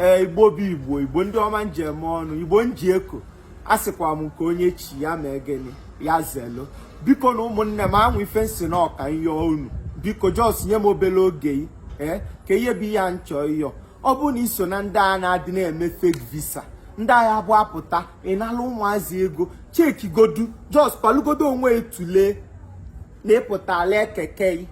Ee, Igbo bụ Igbo, Igbo ndị ọma nji eme ọnụ, Igbo nji eko. A sịkwa m nke onye chi ya mee gịnị, ya zelu. Biko na ụmụnne m, anwụ ife nsị na ọka nyọ unu, biko just nye m obere oge. Ee, ka ihe bụ ihe a nchọ ịyọ. Ọ bụrụ na i so na ndị a na-adị na-eme fake visa, ndị agha bụ apụta ịnala ụmụazị ego, chekigodu, just palugodo onwe, tulee na ịpụta lee keke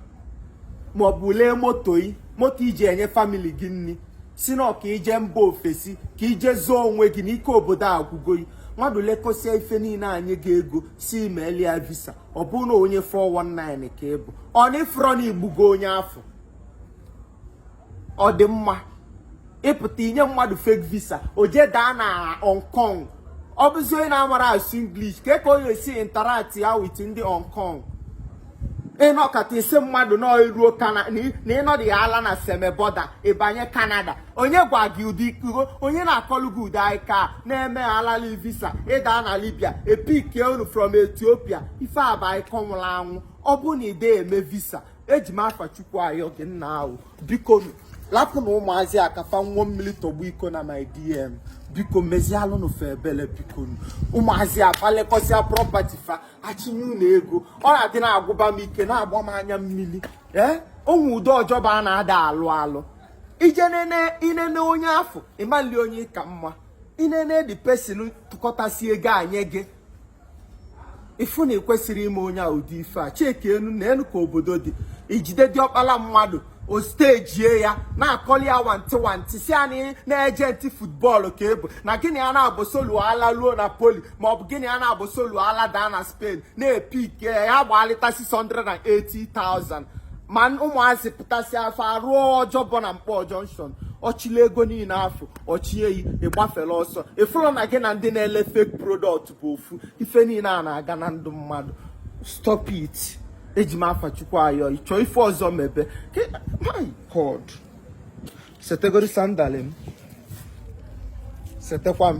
maọbụ lee moto, i moto iji enye family gị nri, si na ọka ije mba ofesi ka ije zụọ onwe gị n'ike obodo agwụgo. Mmadụ lekọsịa ife niile, anyị gị ego si meelia visa, ọ bụrụ na onye 419 ka ị bụ, ọ na ịfụrọ na igbugo onye afọ. Ọ dị mma ịpụta inye mmadụ fake visa, o jee daa na Hong Kong, ọ bụzi onye na-amara asụ English, ka ọ ga-esi interact ya with ndị Hong Kong? Ịnọkọta isi mmadụ nọ iruo na ịnọdụ ya ala na Seme border, ịbanye Canada. Onye gwa gị ụdị ikugo? Onye na-akọlụ gị ụdị aka na-eme alali visa ịda na Libya, epikie unu from Ethiopia? Ife aba ịkọ nwụrụ anwụ. Ọ bụ na ide eme visa, eji m afa Chukwu ayọ gị, nna ahụ, biko lapụ na ụmụazị akafa nwụọ mmiri tọgbu iko na my DM. Biko mezialụnụ fa ebele, biko. Ụmụazị afa lekọsịa property fa, achinye unu ego, ọ na-adị na-agwụba m ike, na-agba m anya mmiri. Ee, onwe ụdị ọjọba a na-ada alụ alụ. Ije nene, inene onye afọ, ịmali onye ka mma, inene the person tụkọtasị ego anye gị, ịfụ na ekwesịrị ime onye a ụdị ife a. Cheki enu na enu ka obodo dị. Ijide diọkpala mmadụ, o stejie ya, na-akọli ya nwantị nwantị, si ya na agent football ka ebu na gịnị ya na-abụ solu ala luo na poli, maọbụ gịnị ya na-abụ solu ala daa na Spain, na-epike ya gbalịta 680,000. Ma ụmụazị pụtasị afọ arụọ ọjọbọ na Mkpọ Junction, ọchịla ego niile afọ ọchieyi, ịgbafere ọsọ. Ịfụrụ na gị na ndị na-ele fake product bụ ofu ife niile a na-aga na ndụ mmadụ. Stop it. Eji m afa Chukwu ayọ, ịchọ ife ọzọ mebe. My God, setegori sandal m, setekwa m,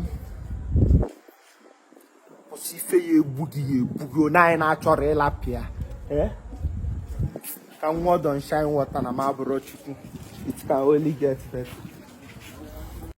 kwụsị ife ya egbu gị, ya egbu gị. Onye anyị na-achọrọ ịlapịa, ee, ka nwa ọdọ shine water na m abụrụ Chukwu. It can only get better.